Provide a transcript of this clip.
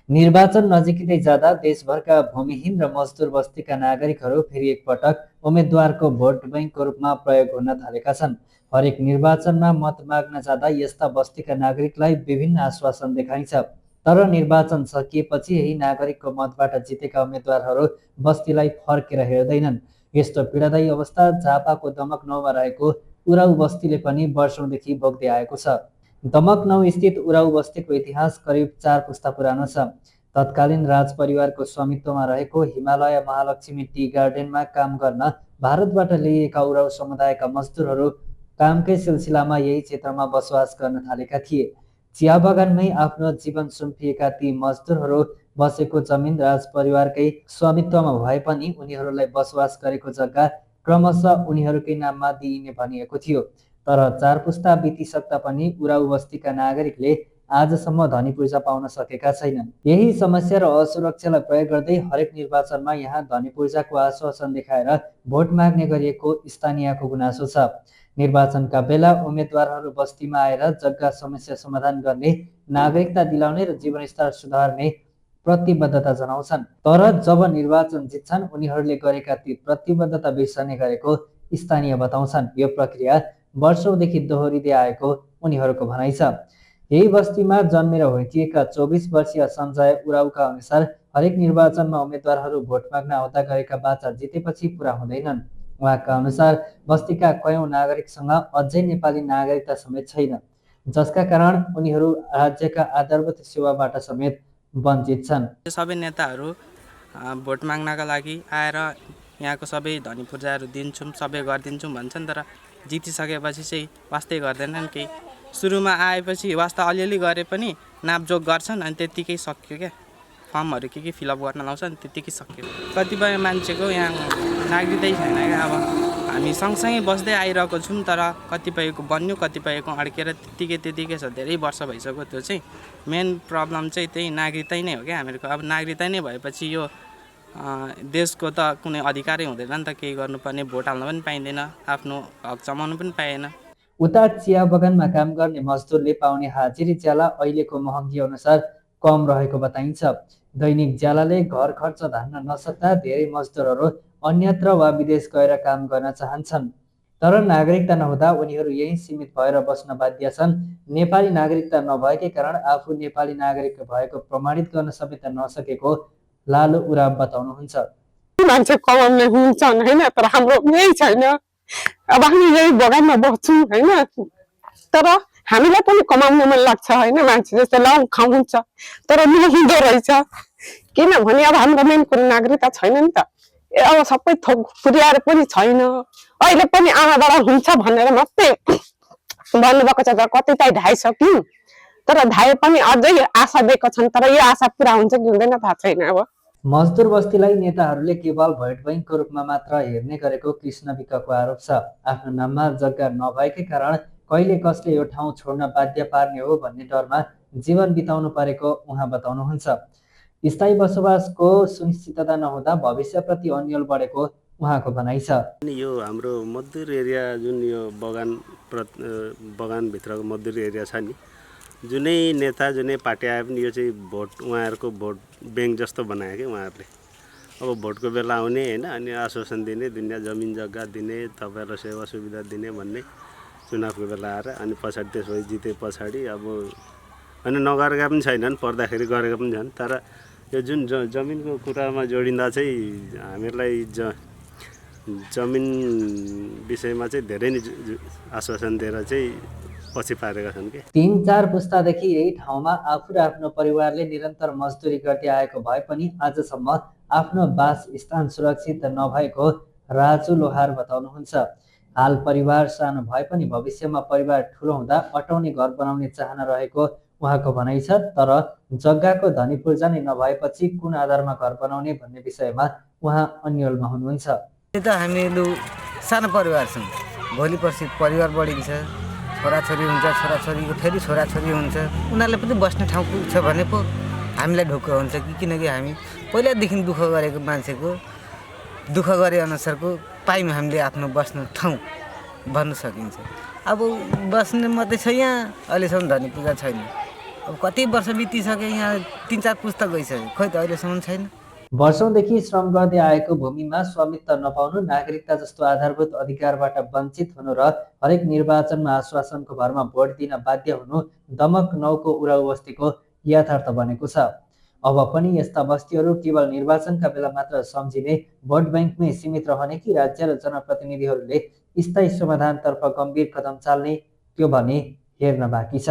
निर्वाचन नजिकै जाँदा देशभरका भूमिहीन र मजदुर बस्तीका नागरिकहरू फेरि एकपटक उम्मेद्वारको भोट बैंकको रूपमा प्रयोग हुन थालेका छन्। हरेक निर्वाचनमा मत माग्न जाँदा यस्ता बस्तीका नागरिकलाई विभिन्न आश्वासन देखाइन्छ। तर निर्वाचन सकिएपछि यही नागरिकको मतबाट जितेका उम्मेद्वारहरू बस्तीलाई फर्केर हेर्दैनन्। यस्तो पीडादायी अवस्था झापाको दमक 9मा रहेको उराउ बस्तीले पनि वर्षौंदेखि भोग्दै आएको छ। दमक 9 स्थित उराउ बस्तीको इतिहास करिब 4 पुस्ता पुरानो छ। तत्कालीन राज परिवारको स्वामित्वमा रहेको हिमालय महालक्ष्मी टी गार्डनमा काम गर्न भारतबाट ल्याइएका उराउ समुदायका मजदुरहरू कामकै सिलसिलामा यही क्षेत्रमा बसोबास गर्न थालेका थिए। चिया बगानमै आफ्नो जीवन सुम्पिएका ती मजदुरहरू बसेको जमिन राज परिवारकै स्वामित्वमा भए पनि उनीहरूलाई बसोबास गरेको जग्गा क्रमशः उनीहरूकै नाममा दिइने भनिएको थियो। तर 4 पुस्ता बितिसक्दा पनि उराउ बस्तीका नागरिकले आजसम्म धनी पूर्जा पाउन सकेका छैनन्। यही समस्या र असुरक्षालाई प्रयोग गर्दै हरेक निर्वाचनमा यहाँ धनी पूर्जाको आश्वासन देखाएर भोट माग्ने गरिएको स्थानीयको गुनासो छ। निर्वाचनका बेला उम्मेद्वारहरू बस्तीमा आएर जग्गा समस्या समाधान गर्ने, नागरिकता दिलाउने र जीवनस्तर सुधार्ने प्रतिबद्धता जनाउँछन्। तर जब निर्वाचन जित्छन् उनीहरूले गरेका ती प्रतिबद्धता बिर्सने गरेको स्थानीय बताउँछन्। यो प्रक्रिया वर्षौंदेखि दोहोरिँदै आएको उनीहरूको भनाइ छ। यही बस्तीमा जन्मेर हुर्किएका 24 वर्षीय सञ्जय उराउका अनुसार हरेक निर्वाचनमा उम्मेद्वारहरू भोट माग्न आउँदा गरेका बाचा जितेपछि पूरा हुँदैनन्। उहाँका अनुसार बस्तीका कयौं नागरिकसँग अझै नेपाली नागरिकता समेत छैन, जसका कारण उनीहरू राज्यका आधारभूत सेवाबाट समेत वञ्चित छन्। सबै नेताहरू भोट माग्नका लागि आएर यहाँको सबै धनी पूर्जाहरू दिन्छौँ, सबै गरिदिन्छौँ भन्छन्, तर जितिसकेपछि चाहिँ वास्तै गर्दैनन्। केही सुरुमा आएपछि वास्ता अलिअलि गरे पनि नापजोक गर्छन् अनि त्यत्तिकै सक्यो क्या। फर्महरू के फिलअप गर्न लाउँछन् त्यत्तिकै सक्यो। कतिपय मान्छेको यहाँ नागरिकतै छैन क्या। अब हामी सँगसँगै बस्दै आइरहेको छौँ, तर कतिपयको बन्यो, कतिपयको अड्केर त्यत्तिकै छ। धेरै वर्ष भइसक्यो। त्यो चाहिँ मेन प्रब्लम चाहिँ त्यही नागरिकतै नै हो क्या हामीहरूको। अब नागरिकतै नै भएपछि यो देशको त कुनै अधिकारै हुँदैन नि त। केही गर्नुपर्ने, भोट हाल्न पनि पाइँदैन, आफ्नो हक जमाउनु पनि पाएन। उता चिया बगानमा काम गर्ने मजदुरले पाउने हाजिरी ज्याला अहिलेको महँगी अनुसार कम रहेको बताइन्छ। दैनिक ज्यालाले घर खर्च धान्न नसक्दा धेरै मजदुरहरू अन्यत्र वा विदेश गएर काम गर्न चाहन्छन्। तर नागरिकता नहुँदा उनीहरू यही सीमित भएर बस्न बाध्य छन्। नेपाली नागरिकता नभएकै कारण आफू नेपाली नागरिक भएको प्रमाणित गर्न समेत नसकेको लालु उराव बताउनुहुन्छ। मान्छे कमाउने हुन्छन् हैन, तर हाम्रो यही छैन। अब हामी यही बगानमा बस्छौँ हैन, तर हामीलाई पनि कमाउन मन लाग्छ हैन। मान्छे जस्तै लाउँ खाउँ हुन्छ, तर नहुँदो रहेछ। किनभने अब हाम्रो मेन कुरो नागरिकता छैन नि त। अब सबै थोक पुर्याएर पनि छैन। अहिले पनि आमाबाट हुन्छ भनेर मात्रै भन्नुभएको छ। कति त ढाइसक्यौँ, तर ढाए पनि अझै आशा दिएको छन्, तर यो आशा पुरा हुन्छ कि हुँदैन थाहा छैन। अब मजदुर बस्तीलाई नेताहरूले केवल भोट बैंकको रूपमा मात्र हेर्ने गरेको कृष्ण विकको आरोप छ। आफ्नो नाममा जग्गा नभएकै कारण कहिले कसले यो ठाउँ छोड्न बाध्य पार्ने हो भन्ने डरमा जीवन बिताउनु परेको उहाँ बताउनुहुन्छ। स्थायी बसोबासको सुनिश्चितता नहुँदा भविष्यप्रति अन्यल बढेको उहाँको भनाइ छ। यो हाम्रो मजदुर एरिया जुन यो बगानभित्रको मजदुर एरिया छ नि, जुनै नेता जुनै पार्टी आए पनि यो चाहिँ भोट उहाँहरूको भोट ब्याङ्क जस्तो बनायो कि उहाँहरूले। अब भोटको बेला आउने होइन, अनि आश्वासन दिने, दुनियाँ जमिन जग्गा दिने, तपाईँहरूलाई सेवा सुविधा दिने भन्ने चुनावको बेला आएर अनि पछाडि त्यसपछि जिते पछाडि अब अनि नगरेका पनि छैनन्, पर्दाखेरि गरेका पनि छन्। तर यो जुन जमिनको कुरामा जोडिँदा चाहिँ हामीहरूलाई जमिन विषयमा चाहिँ धेरै नै आश्वासन दिएर चाहिँ पछि पारेका छन् कि 3-4 पुस्तादेखि यही ठाउँमा आफू र आफ्नो परिवारले निरन्तर मजदुरी गर्दै आएको भए पनि आजसम्म आफ्नो वासस्थान सुरक्षित नभएको राजु लोहार बताउनुहुन्छ। हाल परिवार सानो भए पनि भविष्यमा परिवार ठुलो हुँदा अटाउने घर बनाउने चाहना रहेको उहाँको भनाइ छ। तर जग्गाको धनी पूर्जा नै नभएपछि कुन आधारमा घर बनाउने भन्ने विषयमा उहाँ अन्यलमा हुनुहुन्छ। हामीहरू सानो परिवार छौँ, भोलि पर्सि परिवार बढिन्छ, छोराछोरी हुन्छ, छोराछोरीको फेरि छोराछोरी हुन्छ, उनीहरूले पनि बस्ने ठाउँ पुग्छ भने पो हामीलाई ढुक्क हुन्छ कि। किनकि हामी पहिलादेखि दुःख गरेको मान्छेको दुःख गरे अनुसारको पायौँ हामीले आफ्नो बस्ने ठाउँ भन्न सकिन्छ। अब बस्ने मात्रै छ यहाँ, अहिलेसम्म धनी पूजा छैन। अब कति वर्ष बितिसक्यो, यहाँ 3-4 पुस्ता गइसक्यो, खोइ त अहिलेसम्म छैन। वर्षौंदेखि श्रम गर्दै आएको भूमिमा स्वामित्व नपाउनु, नागरिकता जस्तो आधारभूत अधिकारबाट वञ्चित हुनु र हरेक निर्वाचनमा आश्वासनको भरमा भोट दिन बाध्य हुनु दमक 9 को उराउ बस्तीको यथार्थ बनेको छ। अब पनि यस्ता बस्तीहरू केवल निर्वाचनका बेला मात्र सम्झिने, भोट ब्याङ्कमै सीमित रहने कि राज्य र जनप्रतिनिधिहरूले स्थायी समाधानतर्फ गम्भीर कदम चाल्ने, त्यो भने हेर्न बाँकी छ।